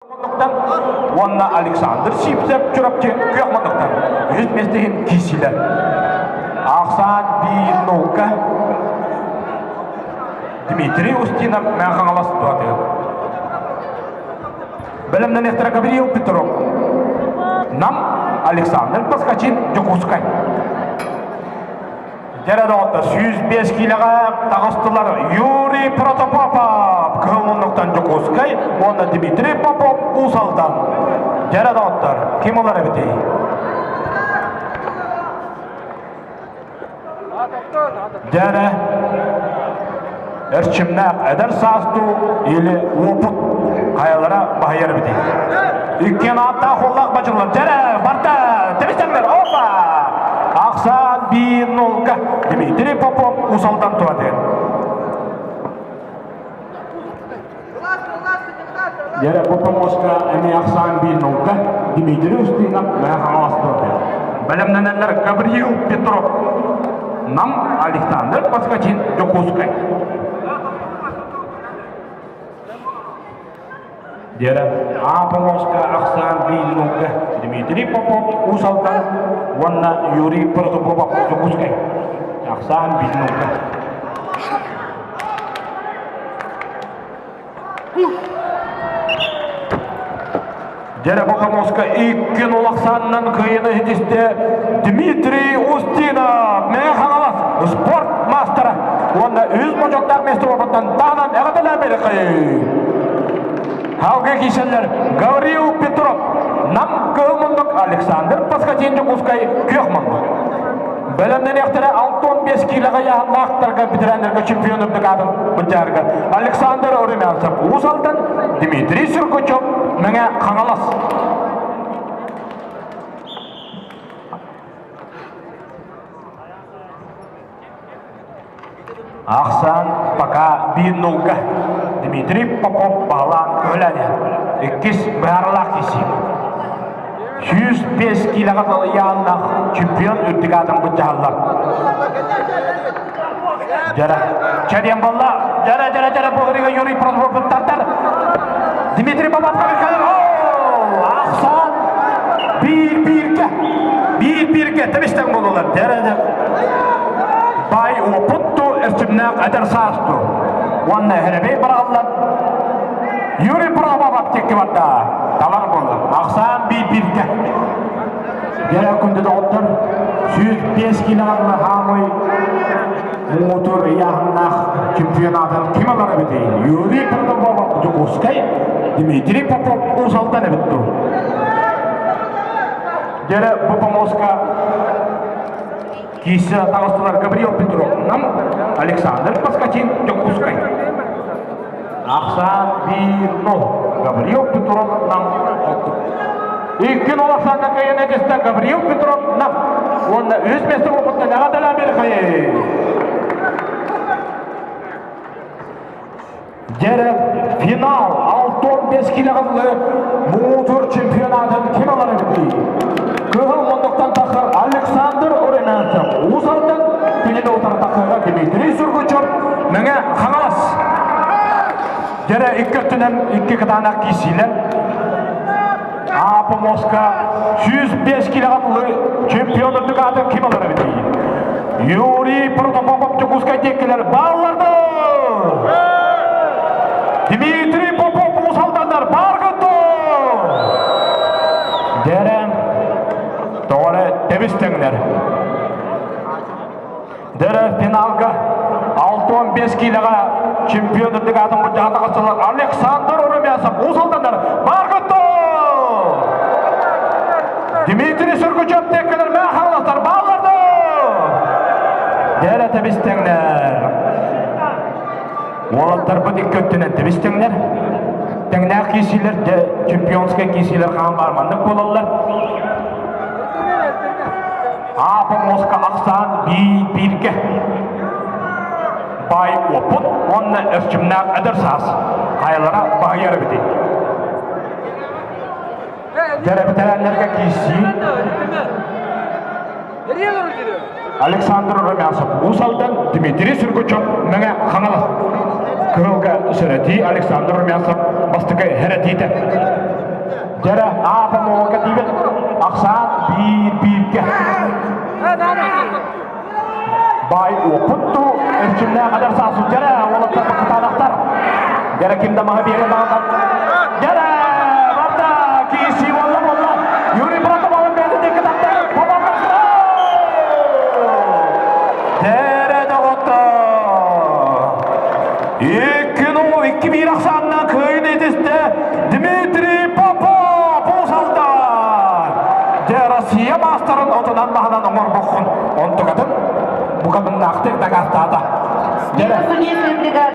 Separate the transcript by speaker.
Speaker 1: Уонна Александр Сивцев Чурапчы күөх муннуктан үһүс миэстэ иһин киирсиилэр. Ахсаан биир наука Дмитрий Устинов Мэҥэ Хаҥалас туһатыгар. Бэлэмнэниэхтэрэ Гавриил Петров, Нам Александр Поскачин, Дьокуускай. Дьэрэ доҕоттор, 105 киилэҕэ таҕыстылар Юрий Протопопов, Кыһыл Муннуктан Дьокуускай уонна Дмитрий Попов Уус Алдан. Дьэрэ доҕоттор, ким ылар эбитий? Дьэрэ эрчимнээх эдэр саастуу или уопут хайалара баһыйар эбитий? Иккиэн ааттаах уоллаах бачыллар. Дьэрэ, барда, тэбистэннэр, опа! Ахсаан биир нолга Дмитрий Попов Усалдан туһатын. Дьэрэ Попомоска эмиэ ахсаан биир нолга Дмитрий Устинов Мэҥэ Хаҥалас туһатын. Бэлэмнэнэллэр Гавриил Петров, Нам Александр Поскачин, Дьокуускай. Диэрэ Аапомоска ахсаан биир Дмитрий Попов Уус Алдан уонна Юрий Протопопов Дьокуускай ахсаан биир Дьэрэ Бокомоска иккин улахсаанынан кыайыны ситистэ Дмитрий Устинов, Мэҥэ Хаҥалас спорт маастара уонна үс мочоктаах миэстэ буолбуттан таһынан эҕэрдэлээн биэриэххэйин. Халга киирсэллэр Гаврил Петров, Нам Кыһыл Муннук, Александр Паскатин Дьокуускай Күөх Муннук. Бэлэмнэниэхтэрэ 65 киилэҕэ ыйааһыннаахтарга ветераннарга чемпион үрдүк аатын былдьаарга Александр Румянцев Уус Алдан, Дмитрий Сюркучев Мэҥэ Хаҥалас. Ахсаан пока биир нолга Дмитрий Попов баһылаан көһүлээн иһэр. Иккис быһаарылаах киирсии. 105 киилэҕэ ыйааннаах чемпион үрдүк аатын былдьаһаллар. Дьара. Чэриэн болла. Дьара, дьара, дьара, буһарыга Юрий Прокопов тартар. Дмитрий Попов Ахсаан биир-бииргэ. Биир-бииргэ тэбистэн болулар. Дьара, дьара. Бай опытту эрчимнээх эдэр саасту. Уонна хэрэбэй бараллар. Юрий Прокопов аптекка барда. Талар болла. Ахсаан биир-бииргэ. Дьэ, күндү доҕоттор, 105 килограмма хаамый муҥутуур ыйааһыннаах чемпионатын ким ылар эбитий? Юрий Протопопов Дьокуускай, Дмитрий Попов Уус Алдан эбит дуу? Дьэ, бу помоска киирсэ таҕыстылар Гавриил Петров, Нам, Александр Поскачин, Дьокуускай. Ахсаан биир нол. Гавриил Петров Нам Икки нол ахсаанна кыайан этистэ Гавриил Петров Нам. Уонна үс миэстэ буолбуттан эҕэрдэлээн биэрхэй. Дьэрэ финал 65 килоҕыллы муҥутуур чемпионатын ким ылар эбитий? Кыһыл муннуктан тахсар Александр Румянцев, Уус Алдан кинини утары тахсарга Дмитрий Сургучев, Мэҥэ Хаҥалас. Дьэрэ икки өттүнэн икки кытаанах киирсиилэр. Аапомоска 105 килоҕыллы чемпион үрдүк аатын ким ылар эбитий? Юрий Протопопов Дьокуускай диэккилэр бааллар Дмитрий Попов Уус Алданнар бааргыт Дэрэ тоҕо эрэ тэбис тэҥнэр. Дэрэ финалга 65 киилэҕэ чемпион үрдүк аатын былдьаһа тахсалар Александр Румянцев Уус Алданнар бааргыт Дмитрий Сургучев теккелер Мэхалластар баалларды! Дэрэ тэбис тэҥнэр. Уолаттарбыт икки өттүнэн тэбис тэҥнэр. Тэҥнээх киирсиилэр дьэ чемпионскай киирсиилэр хаан баар маннык буолаллар. Аапа муоска ахсаан биир бииргэ. Баай уопут уонна эрчимнээх эдэр саас хайалара баһыйар эбитий? Дьэрэ бэтэрээннэргэ киирсии Александр Румянцев Уус Алдан, Дмитрий Сургучев Мэҥэ Хаҥалас. Кыһылга сэрэтии Александр Румянцев бастакы хэрэтиитэ. Дьэрэ аапа муока тиибет ахсаан биир бииргэ. Бай опытту эрчимнээх эдэр саасу дьэрэ уолаттар кытаанахтар. Дьэрэ ким да маһы биэрэ баҕатар. Дьэрэ барда киси болла болла. Юрий Протопопов бэйэтин диэки тардар. Попов Дьэрэ доҕоттор. 2-0, 2-1 ахсаанна кыайын этистэ Дмитрий Попов Уус-Алдан. Дьэ, Россия маастарын отунан маһынан оҥорбоххун. Онтукатын букатыннаахтык дакаастаата. Дьэ,
Speaker 2: Судейская бригада.